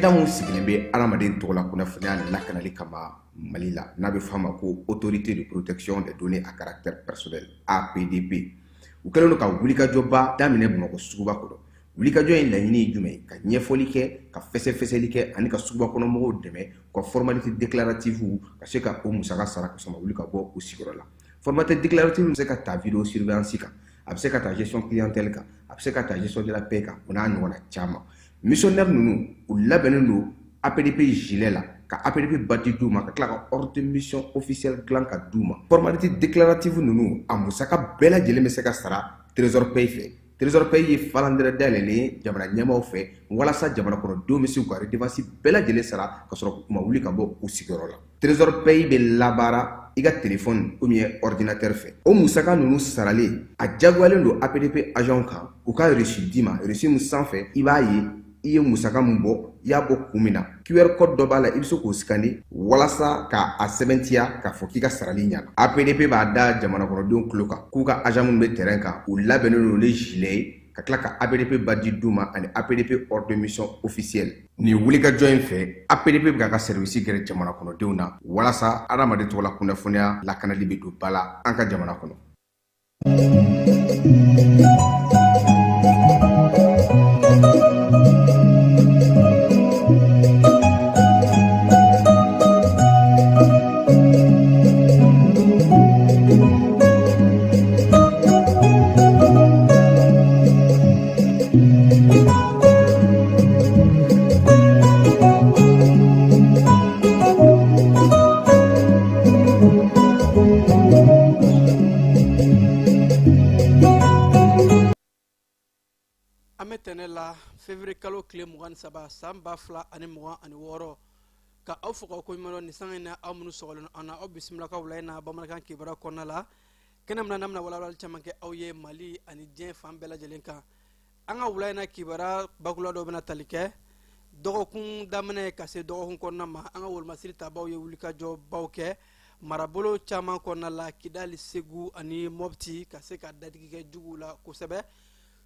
Cakɛda min sigilen bɛ adamaden tɔgɔ la kunnafoniya lakanali kama Mali la, n'a bɛ f'a ma ko Autorité de protection des données à caractère personnel, APDP, u kɛlen don ka wulikajɔba daminɛ Bamakɔ suguba kɔnɔ. Wulikajɔ in laɲini ye jumɛn ye? Ka ɲɛfɔli kɛ, ka fɛsɛfɛsɛli kɛ ani ka suguba kɔnɔ mɔgɔw dɛmɛ u ka formalité déclarative ka se ka o musaka sara ka sɔrɔ ma wuli ka bɔ u sigiyɔrɔ la. Formalité déclarative bɛ se ka ta vidéo surveillance kan, a bɛ se ka ta gestion clientèle kan, a bɛ se ka ta gestion de la paie kan, o n'a ɲɔgɔnna caman. Missionnaire ninnu, u labɛnnen don APDP gilet la, ka APDP badge d'u ma, ka tila ka ordre de mission officielle dilan ka d'u ma. Formalité déclarative ninnu, a musaka bɛɛ lajɛlen bɛ se ka sara Trésor Pay fɛ. Trésor Pay ye falandɛrɛ dayɛlɛlen ye jamana ɲɛmaaw fɛ walasa jamana kɔnɔdenw bɛ se k'u ka redevance bɛɛ lajɛlen sara ka sɔrɔ u ma wuli ka bɔ u sigiyɔrɔ la. Trésor Pay bɛ labaara i ka téléphone ou bien ordinateur fɛ. O musaka ninnu saralen, a diyagoyalen don APDP agent kan u ka reçu d'i ma. Reçu min sanfɛ, i b'a ye i ye musaka min bɔ, i y'a bɔ kun min na. QR code dɔ b'a la, i bɛ se k'o scanner walasa k'a sɛbɛntiya k'a fɔ k'i ka sarali ɲana. APDP b'a da jamana kɔnɔdenw tulo kan k'u ka agent minnu bɛ terrain kan, u labɛnnen don ni gilet ye, ka tila ka APDP badge d'u ma ani APDP ordre de mission officielle. Nin wulikajɔ in fɛ, APDP bɛ k'a ka service gɛrɛ jamana kɔnɔdenw na walasa adamaden tɔgɔ la kunnafoniya lakanali bɛ don ba la an ka jamana kɔnɔ. An bɛ tɛnɛ la, février kalo tile 23 san 2026, ka aw fo k'aw koɲuman dɔn nin sanga in na. Aw minnu sɔgɔlen an na, aw bisimila ka wula in na bamanankan kibaruya kɔnɔna la. Kɛnɛ min na n'an bɛna walawalali caman kɛ aw ye Mali ani diɲɛ fan bɛɛ lajɛlen kan. An ka wula in na kibaruya bakuruba dɔw bɛna tali kɛ dɔgɔkun daminɛ ka se dɔgɔkun kɔnɔna ma. An ka wolomasiri tabaw ye wulikajɔbaw kɛ marabolo caman kɔnɔna la, Kidali, Segu ani Mɔpti, ka se ka dadigi kɛ juguw la kosɛbɛ.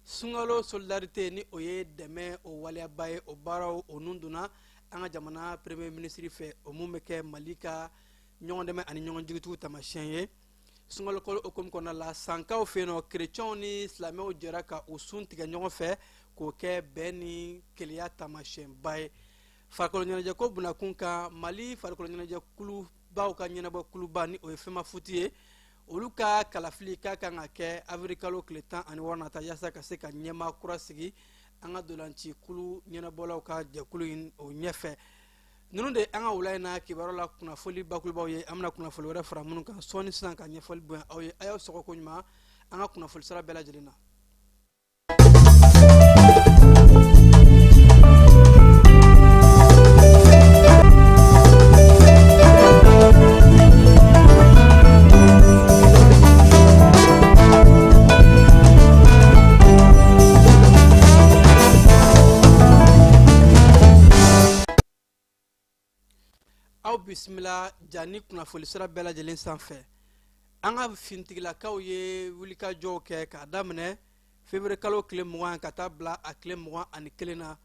Sunkalo solidarité, ni o ye dɛmɛ o waleyaba ye, o baaraw o nun donna an ka jamana premier ministre fɛ, o mun bɛ kɛ Mali ka ɲɔgɔn dɛmɛ ani ɲɔgɔn jigitugu taamasiyɛn ye. Sunkalo kalo hukumu kɔnɔna la, Sankaw fɛ yen nɔ, kerecɛnw ni silamɛw jɛra ka u sun tigɛ ɲɔgɔn fɛ k'o kɛ bɛn ni kelenya taamasiyɛnba ye. Farikolo ɲɛnajɛko bunakun kan, Mali farikolo ɲɛnajɛ kulubaw ka ɲɛnabɔ kuluba, ni o ye FEMAFOOT ye, olu ka kalafili k'a kan ka kɛ avril kalo tile 16 nata, yaasa ka se ka ɲɛmaa kura sigi an ka dolanci kulu ɲɛnabɔlaw ka jɛkulu in o ɲɛfɛ. Ninnu de an ka wula in na kibaruya la kunnafoli bakurubaw ye. An bɛna kunnafoli wɛrɛ fara minnu kan sɔɔni sisan ka ɲɛfɔli bonya aw ye. A y'aw sɔgɔ ko ɲuman an ka kunnafoli sira bɛɛ lajɛlen na. Aw bisimila ja ni kunnafoli sira bɛɛ lajɛlen sanfɛ. An ka finitigilakaw ye wulikajɔw kɛ k'a daminɛ février kalo tile 20 ka taa bila a tile 21 na.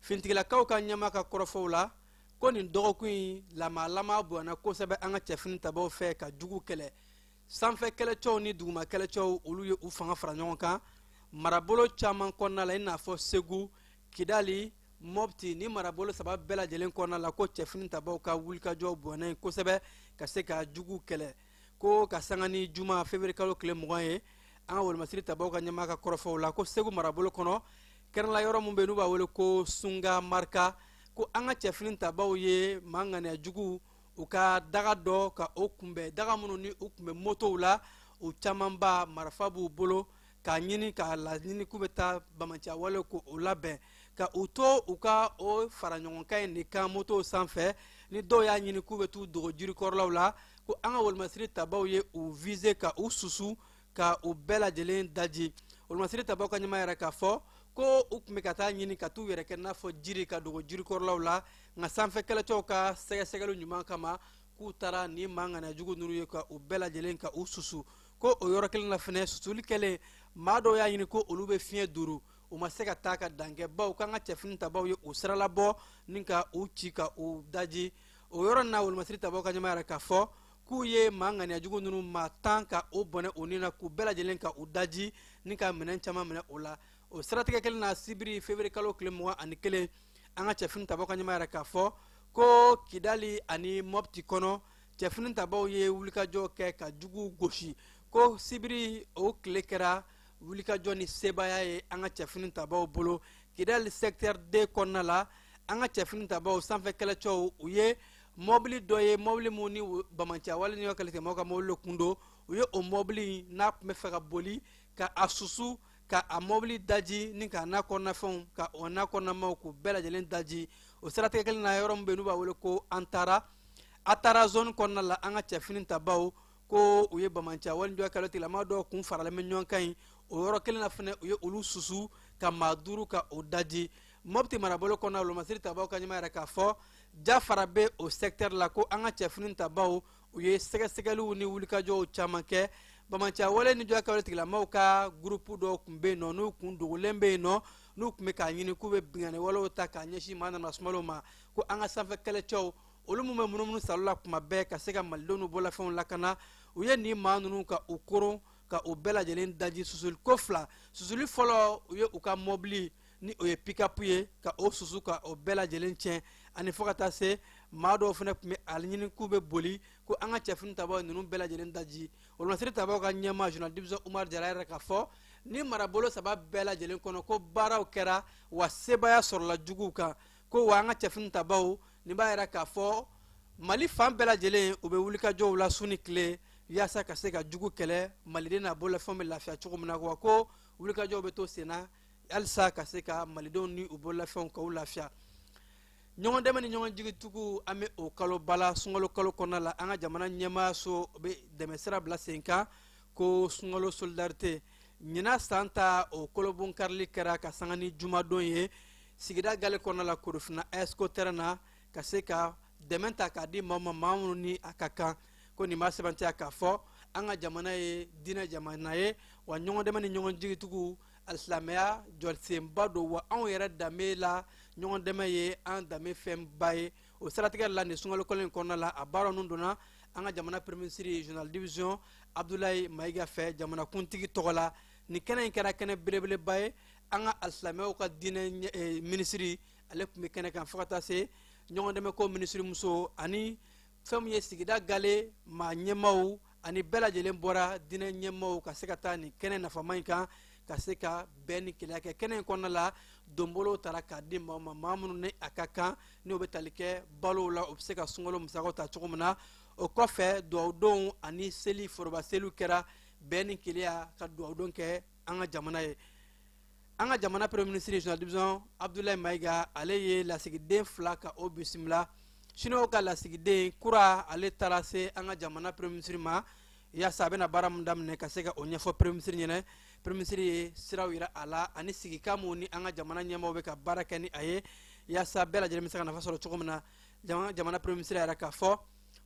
Finitigilakaw ka ɲɛmaa ka kɔrɔfɔw la, ko nin dɔgɔkun in lamalama bonyana kosɛbɛ an ka cɛfini tabaw fɛ ka jugu kɛlɛ. Sanfɛ kɛlɛcɛw ni duguma kɛlɛcɛw, olu ye u fanga fara ɲɔgɔn kan marabolo caman kɔnɔna la, i n'a fɔ Segu, Kidali, Mɔpti. Ni marabolo saba bɛɛ lajɛlen kɔnɔna la, ko cɛfini tabaw ka wulikajɔ bonyana yen kosɛbɛ ka se ka jugu kɛlɛ. Ko ka sanga ni juma février kalo tile 20 ye, an ka wolomasiri tabaw ka ɲɛmaa ka kɔrɔfɔw la, ko Segu marabolo kɔnɔ, kɛrɛnla yɔrɔ min bɛ yen n'u b'a wele ko Sunga Marika, ko an ka cɛfini tabaw ye maa ŋaniya jugu u ka daga dɔ ka o kunbɛn, daga minnu ni u kun bɛ motow la, u camanba marifa b'u bolo, k'a ɲini k'a laɲini k'u bɛ taa bamanciya wale ko o labɛn. Ka u to u ka o fara ɲɔgɔnkan in de kan motow sanfɛ, ni dɔw y'a ɲini k'u bɛ t'u dogo jirikɔrɔlaw la, ko an ka wolomasiri tabaw ye u viser ka u susu ka u bɛɛ lajɛlen daji. Wolomasiri tabaw ka ɲɛmaa yɛrɛ k'a fɔ ko u tun bɛ ka taa ɲini ka t'u yɛrɛ kɛ n'a fɔ jiri ka dogo jirikɔrɔlaw la, nka sanfɛ kɛlɛcɛw ka sɛgɛsɛgɛli ɲuman kama, k'u taara ni maa ŋaniya jugu ninnu ye ka u bɛɛ lajɛlen ka u susu. Ko o yɔrɔ kelen na fɛnɛ, susuli kɛlen, maa dɔw y'a ɲini ko olu bɛ fiɲɛ duuru. U ma se ka taa ka dan kɛ, baw k'an ka cɛfini tabaw ye u siralabɔ ni ka u ci ka u daji. O yɔrɔ na, wolomasiri tabaw ka ɲɛmaa yɛrɛ k'a fɔ k'u ye maa ŋaniyajugu ninnu maa 10 ka o bɔnɛ u ni na, k'u bɛɛ lajɛlen ka u daji ni ka minɛn caman minɛ o la. O siratigɛ kelen na, sibiri février kalo tile 21, an ka cɛfini tabaw ka ɲɛmaa yɛrɛ k'a fɔ ko Kidali ani Mɔpti kɔnɔ, cɛfini tabaw ye wulikajɔ kɛ ka jugu gosi. Ko sibiri o tile kɛra wulikajɔ ni sebaaya ye an ka cɛfini tabaw bolo. Kidali secteur D kɔnɔna la, an ka cɛfini tabaw sanfɛ kɛlɛcɛw, u ye mɔbili dɔ ye, mɔbili mun ni bamanciya wale ni kɛlɛkɛmaaw ka mɔbili kun don. U ye o mɔbili n'a tun bɛ fɛ ka boli, ka a susu, ka a mɔbili daji ni k'a n'a kɔnɔnafɛnw, ka o n'a kɔnɔnamaw k'u bɛɛ lajɛlen daji. O siratigɛ kelen na, yɔrɔ min bɛ yen n'u b'a wele ko Antara, Atara zone kɔnɔna la, an ka cɛfini tabaw ko u ye bamanciya wale kɛlɛ tigilama dɔw kun faralen bɛ ɲɔgɔn kan yen. O yɔrɔ kelen na fɛnɛ, u ye olu susu ka maa 5 ka o daji. Mɔpti marabolo kɔnɔna, wolomasiri tabaw ka ɲɛmaa yɛrɛ k'a fɔ Jafara bɛ o secteur la, ko an ka cɛfini tabaw, u ye sɛgɛsɛgɛliw ni wulikajɔw caman kɛ. Bamanciya wale ni jɔ kɛwale tigilamaw ka groupe dɔw tun bɛ yen nɔ, n'u kun dogolen bɛ yen nɔ, n'u tun bɛ k'a ɲini k'u bɛ binkanni walew ta k'a ɲɛsin maa nana sumaliw ma. Ko an ka sanfɛ kɛlɛcɛw, olu mun bɛ munumunu salo la kuma bɛɛ ka se ka malidenw n'u bololafɛnw lakana, u ye nin maa ninnu ka u koron ka u bɛɛ lajɛlen daji susuli ko fila. Susuli fɔlɔ, u ye u ka mɔbili ni o ye pick-up ye ka o susu ka o bɛɛ lajɛlen tiɲɛ, ani fo ka taa se maa dɔw fana tun bɛ a ɲini k'u bɛ boli, ko an ka cɛfini tabaw ninnu bɛɛ lajɛlen daji. Wolomasiri tabaw ka ɲɛmaa, général division Umar Jara yɛrɛ k'a fɔ ni marabolo saba bɛɛ lajɛlen kɔnɔ, ko baaraw kɛra wa sebaaya sɔrɔla juguw kan. Ko wa an ka cɛfini tabaw nin b'a yɛrɛ k'a fɔ Mali fan bɛɛ lajɛlen, u bɛ wulikajɔw la su ni tile yaasa ka se ka jugu kɛlɛ, maliden n'a bololafɛnw bɛ lafiya cogo min na. Wa ko wulikajɔw bɛ to sen na halisa ka se ka malidenw ni u bololafɛnw k'u lafiya. Ɲɔgɔn dɛmɛ ni ɲɔgɔn jigitugu, an bɛ o kalo ba la, sunkalo kalo kɔnɔna la, an ka jamana ɲɛmaayaso bɛ dɛmɛ sira bila sen kan ko sunkalo solidarité. Ɲinan san ta, o kolobon karili kɛra ka sanga ni jumadon ye sigida gale kɔnɔna la, Korofina ASCO terrain na, ka se ka dɛmɛ ta k'a di maaw ma, maa minnu ni a ka kan. Ko nin b'a sɛbɛntiya k'a fɔ an ka jamana ye diinɛ jamana ye, wa ɲɔgɔn dɛmɛ ni ɲɔgɔn jigitugu, alisilamɛya jɔsenba don, wa anw yɛrɛ danbe la, ɲɔgɔn dɛmɛ ye an danbe fɛnba ye. O siratigɛ la, nin sunkalo kalo in kɔnɔna la, a baara ninnu donna an ka jamana premier ministre, général division Abdoulaye Mayiga fɛ, jamanakuntigi tɔgɔ la. Nin kɛnɛ in kɛra kɛnɛ belebeleba ye. An ka alisilamɛw ka diinɛ minisiri, ale tun bɛ kɛnɛ kan, fo ka taa se ɲɔgɔn dɛmɛ ko minisiri muso, ani fɛn min ye sigida gale maa ɲɛmaaw, ani bɛɛ lajɛlen bɔra diinɛ ɲɛmaaw ka se ka taa nin kɛnɛ nafama in kan, ka se ka bɛn ni kelenya kɛ. Kɛnɛ in kɔnɔna la, donbolow taara k'a di maaw ma, maa minnu ni a ka kan n'o bɛ tali kɛ balow la, u bɛ se ka sunkalo musakaw ta cogo min na. O kɔfɛ, dugawudonw ani seli foroba seliw kɛra bɛn ni kelenya ka dugawudon kɛ an ka jamana ye. An ka jamana premier ministre, général division Abdoulaye Mayiga, ale ye lasigiden fila ka o bisimila. Siniwaw ka lasigiden kura, ale taara se an ka jamana premier ministre ma yaasa a bɛna baara min daminɛ, ka se ka o ɲɛfɔ premier ministre ɲɛna. Premier ministre ye siraw yira a la ani sigikan mun ni an ka jamana ɲɛmaaw bɛ ka baara kɛ ni a ye, yaasa bɛɛ lajɛlen bɛ se ka nafa sɔrɔ cogo min na. Jamana premier ministre yɛrɛ k'a fɔ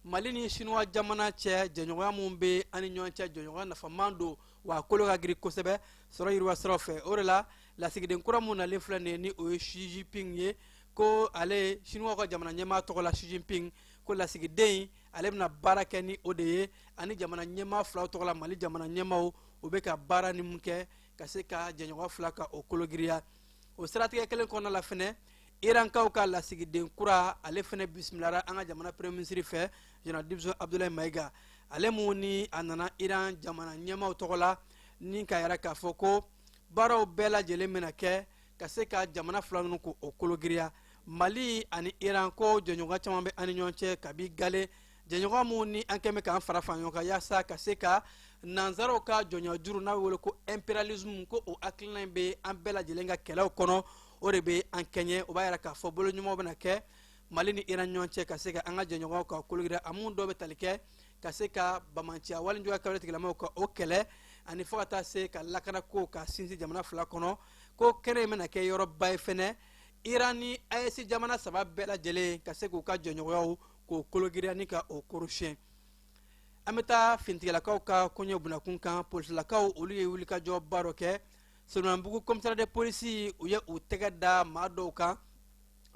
Mali ni Siniwa jamana cɛ, jɛɲɔgɔnya mun bɛ an ni ɲɔgɔn cɛ, jɛɲɔgɔnya nafaman don, wa a kolo ka girin kosɛbɛ sɔrɔ yiriwa siraw fɛ. O de la, lasigiden kura mun nalen filɛ nin ye, ni o ye Xi Jinping ye, ko ale Siniwaw ka jamana ɲɛmaa tɔgɔ la, Xi Jinping, ko lasigiden ale bɛna baara kɛ ni o de ye, ani jamana ɲɛmaa filaw tɔgɔ la, Mali jamana ɲɛmaaw, u bɛ ka baara ni mun kɛ ka se ka jɛɲɔgɔn fila ka o kologiriya. O siratigɛ kelen kɔnɔna la fɛnɛ, Irankaw ka lasigiden kura, ale fɛnɛ bisimilara an ka jamana premier ministre fɛ, général division Abdoulaye Mayiga, ale mun ni a nana Iran jamana ɲɛmaaw tɔgɔ la, ni k'a yɛrɛ k'a fɔ ko baaraw bɛɛ lajɛlen bɛna kɛ ka se ka jamana fila ninnu ko o kologiriya. Mali ani Iran, ko jɛɲɔgɔn caman bɛ an ni ɲɔgɔn cɛ kabi gale, jɛɲɔgɔn mun ni an kɛn bɛ k'an fara fara ɲɔgɔn kan yaasa ka se ka nanzaraw ka jɔnya juru n'a bɛ wele ko impérialisme, ko o hakilina in bɛ an bɛɛ lajɛlen ka kɛlɛw kɔnɔ, o de bɛ an kɛɲɛ. O b'a yira k'a fɔ bolo ɲumanw bɛna kɛ Mali ni Iran ɲɔgɔn cɛ ka se ka an ka jɛɲɔgɔnw ka kologiriya, a mun dɔw bɛ tali kɛ ka se ka bamanciya walejuguya kɛwale tigilamaw ka o kɛlɛ, ani fo ka taa se ka lakanako ka sinsin jamana fila kɔnɔ. Ko kɛnɛ in bɛna kɛ yɔrɔba ye fɛnɛ, Iran ni AES jamana saba bɛɛ lajɛlen ka se k'u ka jɛɲɔgɔnyaw k'o kologiriya ni ka o korosiyɛn. An bɛ taa finitigilakaw ka koɲɛ bunakun kan. Polisilakaw, olu ye wulikajɔba dɔ kɛ. Solomanibugu commissariat de polisi, u ye u tɛgɛ da maa dɔw kan,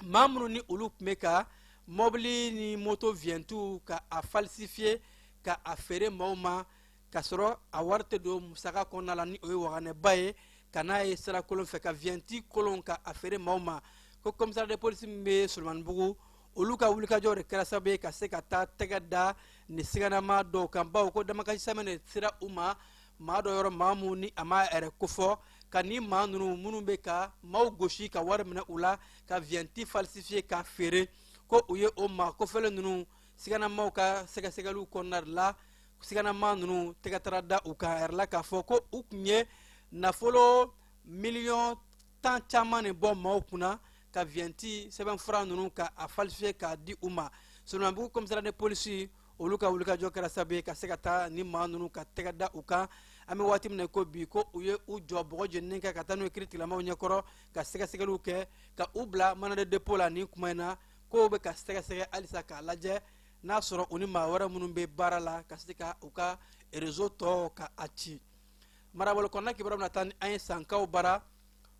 maa minnu ni olu tun bɛ ka mɔbili ni moto viɲɛtiw ka a falsifier ka a feere maaw ma, ka sɔrɔ a wari tɛ don musaka kɔnɔna la, ni o ye waganɛba ye, ka n'a ye sira kolon fɛ, ka viɲɛti kolon ka a feere maaw ma. Ko commissariat de polisi min bɛ Solomanibugu, olu ka wulikajɔ de kɛra sababu ye ka se ka taa tɛgɛ da nin siganama dɔw kan, bawo ko damakasi sɛbɛn de sera u ma maa dɔ yɔrɔ, maa mun ni a ma yɛrɛ kofɔ, ka ni maa ninnu minnu bɛ ka maaw gosi ka wari minɛ u la, ka viɲɛti falsifier ka feere, ko u ye o maa kofɔlen ninnu siganamaw ka sɛgɛsɛgɛliw kɔnɔna de la. Siganama ninnu tɛgɛ taara da u kan a yɛrɛ la k'a fɔ ko u tun ye nafolo miliyɔn 10 caman de bɔ maaw kunna, ka viɲɛti sɛbɛnfura ninnu ka a falsifier k'a di u ma. Solomanibugu commissariat de polisi, olu ka wulikajɔ kɛra sababu ye ka se ka taa ni maa ninnu ka tɛgɛ da u kan. An bɛ waati min na ko bi, ko u ye u jɔ bɔgɔ jeninen kɛ ka taa n'u ye kiiritigɛlamaw ɲɛkɔrɔ, ka sɛgɛsɛgɛliw kɛ, ka u bila mandat de dépôt la. Nin kuma in na, kow bɛ ka sɛgɛsɛgɛ halisa k'a lajɛ n'a sɔrɔ u ni maa wɛrɛ minnu bɛ baara la, ka se ka u ka réseau tɔ ka a ci. Marabolo kɔnɔna kibaruya bɛna taa ni an ye Sankaw bara.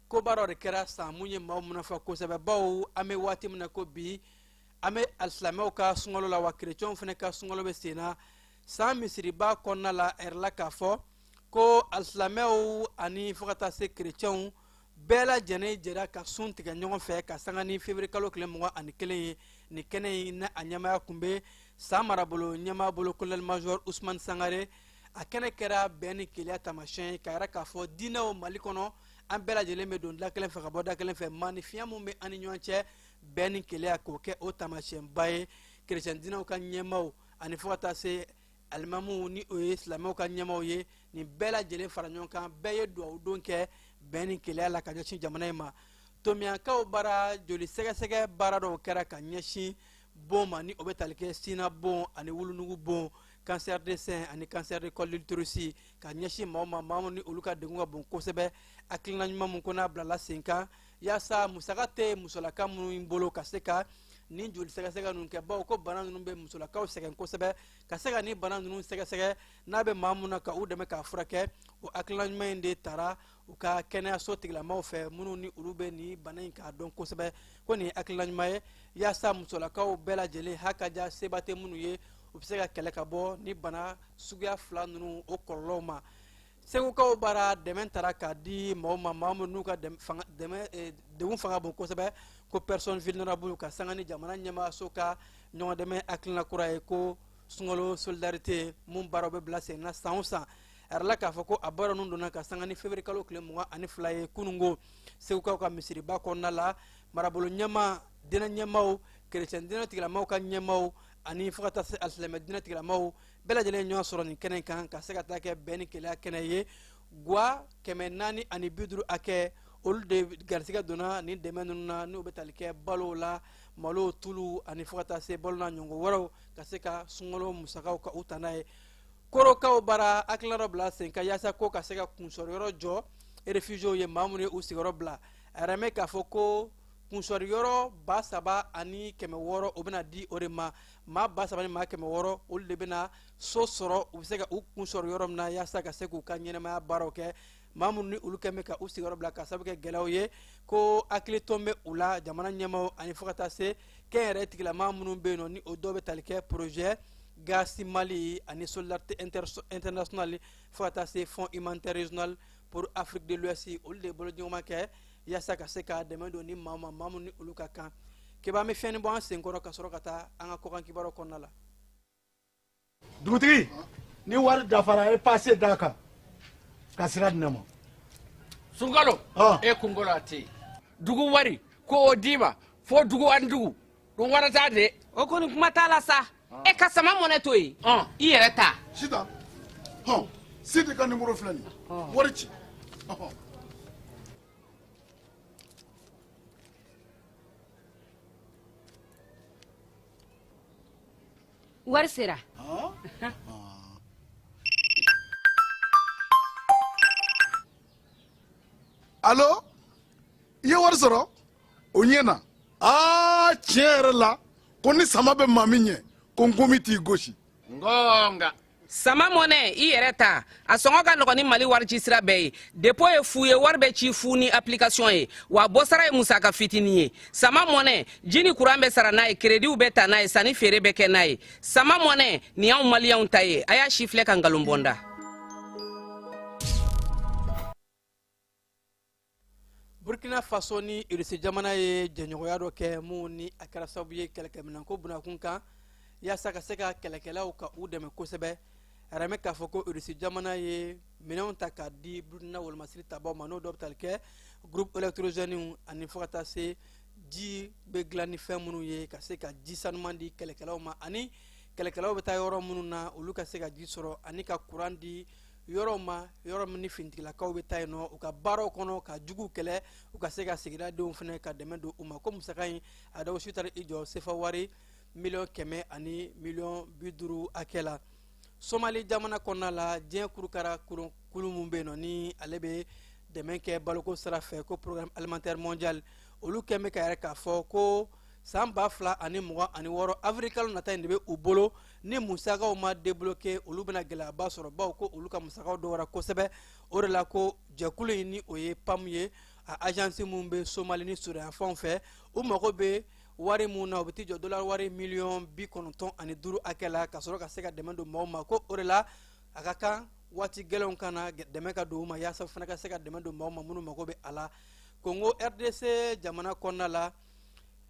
Koba dɔ de kɛra San mun ye maaw munafa kosɛbɛ, bawo an bɛ waati min na ko bi, an bɛ alisilamɛw ka sunkalo la, wa kerecɛnw fana ka sunkalo bɛ sen na. San misiriba kɔnɔna la, a yɛrɛ la k'a fɔ ko alisilamɛw ani fo ka taa se kerecɛnw bɛɛ lajɛlen jɛra ka sun tigɛ ɲɔgɔn fɛ ka sanga ni février kalo tile 21 ye. Nin kɛnɛ in na, a ɲɛmaaya kun bɛ San marabolo ɲɛmaa bolo, colonel major Usman Sangare. A kɛnɛ kɛra bɛn ni kelenya taamasiyɛn ye, k'a yira k'a fɔ diinɛw Mali kɔnɔ, an bɛɛ lajɛlen bɛ don da kelen fɛ ka bɔ da kelen fɛ. Maanifinya mun bɛ an ni ɲɔgɔn cɛ, bɛn ni kelenya k'o kɛ o taamasiyɛnba ye. Kerecɛn diinɛw ka ɲɛmaaw ani fo ka taa se alimamuw, ni o ye silamɛw ka ɲɛmaaw ye, nin bɛɛ lajɛlen fara ɲɔgɔn kan, bɛɛ ye duwawu don kɛ bɛn ni kelenya la ka ɲɛsin jamana in ma. Tomiyankaw bara, joli sɛgɛsɛgɛ baara dɔw kɛra ka ɲɛsin bon ma, ni o bɛ tali kɛ sina bon ani wulunugu bon, cancer de sein ani cancer de col de l'utérus, ka ɲɛsin maaw ma, maa minnu ni olu ka degun ka bon kosɛbɛ. Hakilina ɲuman mun ko n'a bilala sen kan yaasa musaka tɛ musolaka minnu bolo ka se ka nin joli sɛgɛsɛgɛ ninnu kɛ, bawo ko bana ninnu bɛ musolakaw sɛgɛn kosɛbɛ, ka se ka nin bana ninnu sɛgɛsɛgɛ n'a bɛ maa mun na ka u dɛmɛ k'a furakɛ. O hakilina ɲuman in de tara u ka kɛnɛyaso tigilamaw fɛ, minnu ni olu bɛ nin bana in k'a dɔn kosɛbɛ, ko nin ye hakilina ɲuman ye yaasa musolakaw bɛɛ lajɛlen hakaja seba tɛ minnu ye, u bɛ se ka kɛlɛ ka bɔ ni bana suguya fila ninnu o kɔlɔlɔw ma. Segukaw bara, dɛmɛ tara k'a di maaw ma, maa minnu n'u ka degun fanga bon kosɛbɛ, ko personne vulnérable, ka sanga ni jamana ɲɛmaaso ka ɲɔgɔn dɛmɛ hakilina kura ye, ko sunkalo solidarité mun baaraw bɛ bila sen na san o san. A yɛrɛ la k'a fɔ ko a baara ninnu donna ka sanga ni février kalo tile 22 ye kununko, Segukaw ka misiriba kɔnɔna la. Marabolo ɲɛmaa, diinɛ ɲɛmaaw, kerecɛn diinɛ tigilamaw ka ɲɛmaaw ani fo ka taa se alisilamɛ diinɛ tigilamaw bɛɛ lajɛlen ɲɔgɔn sɔrɔ nin kɛnɛ kan, ka se ka taa kɛ bɛn ni kelenya kɛnɛ ye. Gwa 450 hakɛ, olu de garisɛgɛ donna nin dɛmɛ ninnu na, n'o bɛ tali kɛ balow la, malo, tulu ani fo ka taa se balo n'a ɲɔgɔn wɛrɛw, ka se ka sunkalo musakaw ka u ta n'a ye. Korokaw bara, hakilina dɔ bila sen kan yaasa ko ka se ka kunsɔrɔyɔrɔ jɔ réfugiés ye, maa minnu ye u sigiyɔrɔ bila. A yɛrɛ mɛn k'a fɔ ko kunsɔrɔyɔrɔ 3600, o bɛna di o de ma. Maa ba saba ni maa kɛmɛ wɔɔrɔ, olu de bɛna so sɔrɔ, u bɛ se ka u kun sɔrɔ yɔrɔ min na yaasa ka se k'u ka ɲɛnɛmaya baaraw kɛ. Maa minnu ni olu kɛn bɛ ka u sigiyɔrɔ bila ka sababu kɛ gɛlɛyaw ye, ko hakili tɔn bɛ u la, jamana ɲɛmaaw ani fo ka taa se kɛnyɛrɛye tigilamaa minnu bɛ yen nɔ, ni o dɔw bɛ tali kɛ projet Gasi Mali ani Solidarité Internationale, fo ka taa se Fonds humanitaire régional pour Afrique de l'Ouest, olu de ye bolodiɲɔgɔnma kɛ yaasa ka se ka dɛmɛ don ni maa ma, maa minnu ni olu ka kan. Keba, an bɛ fiɲɛni bɔ an senkɔrɔ ka sɔrɔ ka taa an ka kɔkan kibaruyaw kɔnɔna la. Dugutigi, ni wari dafara, e passe d'a kan ka sira di ne ma. Sunkalo, e kunkolo a tɛ yen. Dugu wari ko o d'i ma fo dugu ani dugu dun wara t'a de. O kɔni kuma t'a la sa. E ka sama mɔnɛ to yen, i yɛrɛ ta. Sitan, hɔn, Sidi ka nimoro filɛ nin ye, wari ci. Ɔhɔn. Wari sera. Alo, i ye wari sɔrɔ o ɲɛ na. Aa, tiɲɛ yɛrɛ la, ko ni sama bɛ maa min ɲɛ, ko nkomi t'i gosi. Ngonga. Sama Mɔnɛ, i yɛrɛ ta, a sɔngɔ ka nɔgɔn ni Mali wari ci sira bɛɛ ye. Dépôt ye fu ye, wari bɛ ci fu ni application ye, wa bɔsara ye musaka fitinin ye. Sama Mɔnɛ, ji ni kuran bɛ sara n'a ye, créditw bɛ ta n'a ye, sanni feere bɛ kɛ n'a ye. Sama Mɔnɛ, nin y'anw maliyɛnw ta ye. A y'a si filɛ ka nkalon bɔ n da. Burkina Faso ni Irisi jamana ye jɛɲɔgɔnya dɔ kɛ mun ni a kɛra sababu ye kɛlɛkɛminɛnko bunakun kan, yaasa ka se ka kɛlɛkɛlaw ka u dɛmɛ kosɛbɛ. A yɛrɛ k'a fɔ ko Irisi jamana ye minɛnw ta k'a di Burkina wolomasiri tabaw ma, n'o dɔ bɛ tali kɛ groupe électrogène ani fo ka taa se ji bɛ dilan ni fɛn minnu ye, ka se ka ji sanuman di kɛlɛkɛlaw ma, ani kɛlɛkɛlaw bɛ taa yɔrɔ minnu na olu ka se ka ji sɔrɔ, ani ka kuran di yɔrɔw ma, yɔrɔ min ni finitigilakaw bɛ taa yen nɔ u ka baaraw kɔnɔ ka juguw kɛlɛ, u ka se ka sigidadenw fana ka dɛmɛ don u ma. Ko musaka in a dɔw si taara i jɔ sefa wari 150 000 000 hakɛ la. Somali jamana kɔnɔna la, diɲɛ kurukara kulu min bɛ yen nɔ ni ale bɛ dɛmɛ kɛ baloko sira fɛ, ko Programme alimentaire mondial, olu kɛn bɛ ka yɛrɛ k'a fɔ ko san 2026 avril kalo nata in de bɛ u bolo. Ni musakaw ma débloqué, olu bɛna gɛlɛyaba sɔrɔ, bawo ko olu ka musakaw dɔgɔyara kosɛbɛ. O de la ko jɛkulu in, ni o ye PAM ye, a agence mun bɛ Somali ni suruyanfanw fɛ, u mago bɛ wari mun na, o bɛ t'i jɔ dollar wari 95 miliyɔn hakɛ la, ka sɔrɔ ka se ka dɛmɛ don maaw ma. Ko o de la a ka kan waati gɛlɛnw ka na dɛmɛ ka don u ma, yaasa fana ka se ka dɛmɛ don maaw ma minnu mago bɛ a la. Kongo RDC jamana kɔnɔna la,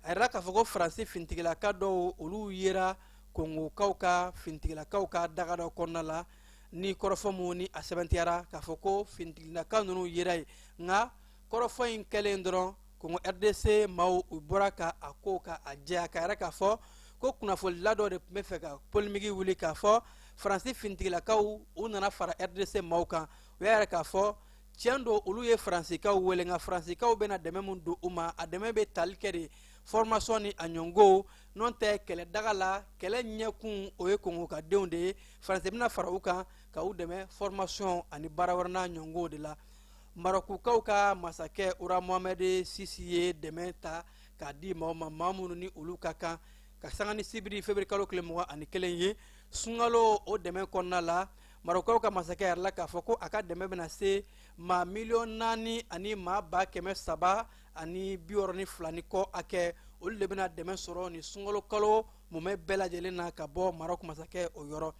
a yɛrɛ k'a fɔ ko Faransi finitigilaka dɔw, olu yera Kongokaw ka finitigilakaw ka daga dɔ kɔnɔna la, ni kɔrɔfɔ mun ni a sɛbɛntiyara k'a fɔ ko finitigilaka ninnu yera yen. Nka kɔrɔfɔ in kɛlen dɔrɔn, Kongo RDC maaw, u bɔra ka a ko ka a jɛya, ka yɛrɛ k'a fɔ ko kunnafonila dɔ de tun bɛ fɛ ka polémique wuli k'a fɔ Faransi finitigilakaw u nana fara RDC maaw kan. U y'a yɛrɛ k'a fɔ tiɲɛ don, olu ye Faransikaw wele, nka Faransikaw bɛna dɛmɛ mun don u ma, a dɛmɛ bɛ tali kɛ de formation ni a ɲɔngo n'o tɛ kɛlɛ daga la. Kɛlɛ ɲɛkun, o ye Kongo ka denw de ye. Faransi bɛna fara u kan ka u dɛmɛ formation ani baara wɛrɛ n'a ɲɔngo de la. Marɔkukaw ka masakɛ Roi Mohamed VI ye dɛmɛ ta k'a di maaw ma, maa minnu ni olu ka kan, ka sanga ni sibiri février kalo tile 21 ye. Sunkalo o dɛmɛ kɔnɔna la, Marɔkukaw ka masakɛ yɛrɛ la k'a fɔ ko a ka dɛmɛ bɛna se maa 4 362,000 ni kɔ hakɛ. Olu de bɛna dɛmɛ sɔrɔ ni sunkalo kalo mumɛ bɛɛ lajɛlen na ka bɔ Marɔku masakɛ o yɔrɔ.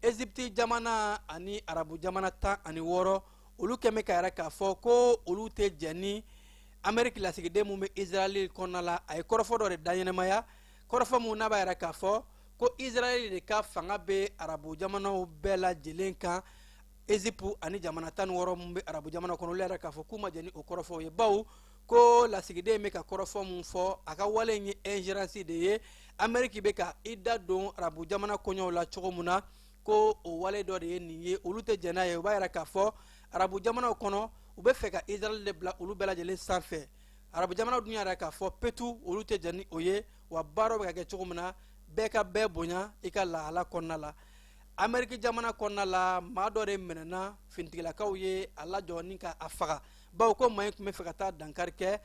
Ezipti jamana ani Arabu jamana 16, olu kɛn bɛ ka yɛrɛ k'a fɔ ko olu tɛ jɛn ni Ameriki lasigiden mun bɛ Israɛl kɔnɔna la. A ye kɔrɔfɔ dɔ de da ɲɛnɛmaya, kɔrɔfɔ mun n'a b'a yɛrɛ k'a fɔ ko Israɛl de ka fanga bɛ Arabu jamanaw bɛɛ lajɛlen kan. Ezipu ani jamana 16 mun bɛ Arabu jamana kɔnɔ, olu yɛrɛ k'a fɔ k'u ma jɛn ni o kɔrɔfɔw ye, bawo ko lasigiden bɛ ka kɔrɔfɔ mun fɔ, a ka wale in ye ingérence de ye. Ameriki bɛ ka i da don Arabu jamana koɲɛw la cogo mun na, ko o wale dɔ de ye nin ye, olu tɛ jɛn n'a ye. U b'a yira k'a fɔ Arabu jamanaw kɔnɔ, u bɛ fɛ ka Israɛl de bila olu bɛɛ lajɛlen sanfɛ. Arabu jamanaw dun y'a yira k'a fɔ petu olu tɛ jɛn ni o ye, wa baaraw bɛ ka kɛ cogo min na, bɛɛ ka bɛɛ bonya i ka lahala kɔnɔna la. Ameriki jamana kɔnɔna la, maa dɔ de minɛna, finitigilakaw ye a lajɔ ni ka a faga, bawo ko maa in tun bɛ fɛ ka taa dankari kɛ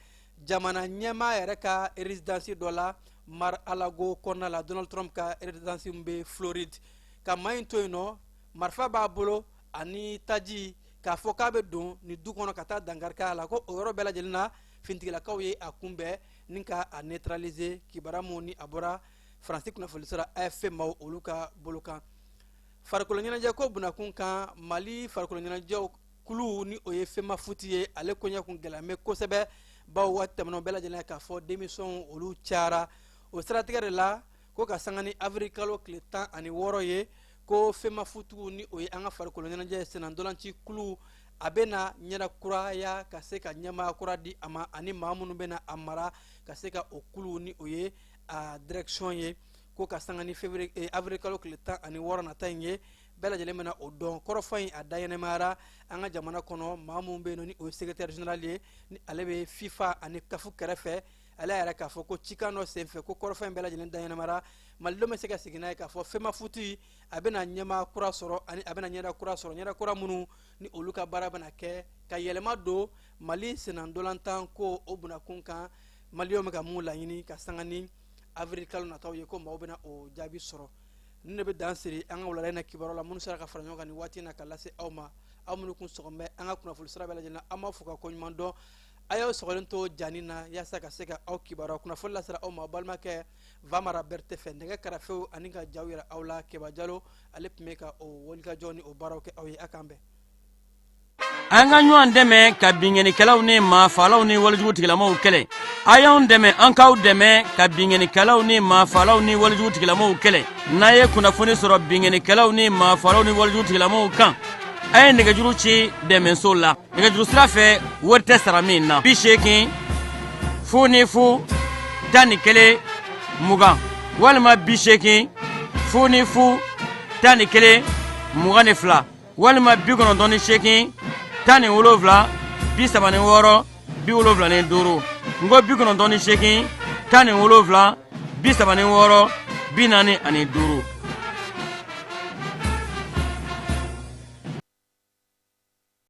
jamana ɲɛmaa yɛrɛ ka résidence dɔ la Mar-a-Lago kɔnɔna la, Donald Trump ka résidence min bɛ Floride. Ka maa in to yen nɔ, marifa b'a bolo ani taji, k'a fɔ k'a bɛ don nin du kɔnɔ ka taa dankari kɛ a la, ko o yɔrɔ bɛɛ lajɛlen na, finitigilakaw ye a kunbɛn ni ka a neutraliser. Kibaruya mun ni a bɔra Faransi kunnafonisira AFP maaw olu ka bolo kan. Farikolo ɲɛnajɛ ko bunakun kan, Mali farikolo ɲɛnajɛw kulu, ni o ye FEMAFOOT ye, ale koɲɛ kun gɛlɛyamɛ kosɛbɛ, bawo waati tɛmɛnenw bɛɛ lajɛlen k'a fɔ démission olu cayara. O siratigɛ de la, ko ka sanga ni avril kalo tile 16 ye, ko FEMAFOOT, ni o ye an ka farikolo ɲɛnajɛ sennantolanci kulu, a bɛna ɲɛda kuraya ka se ka ɲɛmaaya kura di a ma, ani maa minnu bɛna a mara ka se ka o kulu, ni o ye a direction ye. Ko ka sanga ni février avril kalo tile 16 nata in ye, bɛɛ lajɛlen bɛna o dɔn. Kɔrɔfɔ in a da ɲɛnɛmayara an ka jamana kɔnɔ, maa mun bɛ yen nɔ ni o ye secrétaire général ye, ni ale bɛ FIFA ani CAF kɛrɛfɛ, ale y'a yɛrɛ k'a fɔ ko cikan dɔ senfɛ ko kɔrɔfɔ in bɛɛ lajɛlen da ɲɛnɛmayara. Malidenw bɛ se ka segin n'a ye k'a fɔ FEMAFOOT a bɛna ɲɛmaa kura sɔrɔ, ani a bɛna ɲɛda kura sɔrɔ, ɲɛda kura minnu ni olu ka baara bɛna kɛ ka yɛlɛma don Mali sennantolantan ko o bunakun kan. Maliyɛnw bɛ ka mun laɲini, ka sanga ni avril kalo nataw ye, ko maaw bɛna o jaabi sɔrɔ. Ninnu de bɛ dan siri an ka wulada in na kibaruyaw la minnu sera ka fara ɲɔgɔn kan nin waati in na ka lase aw ma. Aw minnu kun sɔgɔlen bɛ an ka kunnafoni sira bɛɛ lajɛlen na, an b'aw fo ka koɲuman dɔn. A y'aw sɔgɔlen to jani na yaasa ka se ka aw kibaruya kunnafoni lasera aw ma balimakɛ Vamara Berete fɛ. Nɛgɛ karafew ani ka jaw yira aw la, Keba Jalo ale tun bɛ ka o wulikajɔ ni o baaraw kɛ aw ye. A k'an bɛn. An ka ɲɔgɔn dɛmɛ ka binkannikɛlaw ni maafaalaw ni walejugu tigilamaw kɛlɛ. A y'anw dɛmɛ, an k'aw dɛmɛ ka binkannikɛlaw ni maafaalaw ni walejugu tigilamaw kɛlɛ. N'a ye kunnafoni sɔrɔ binkannikɛlaw ni maafaalaw ni walejugu tigilamaw kan, a ye nɛgɛjuru ci dɛmɛso la nɛgɛjuru sira fɛ, wari tɛ sara min na: 80 00 11 20 walima 80 00 11 22 walima 98 17 36 75. N ko 98 17 36 45.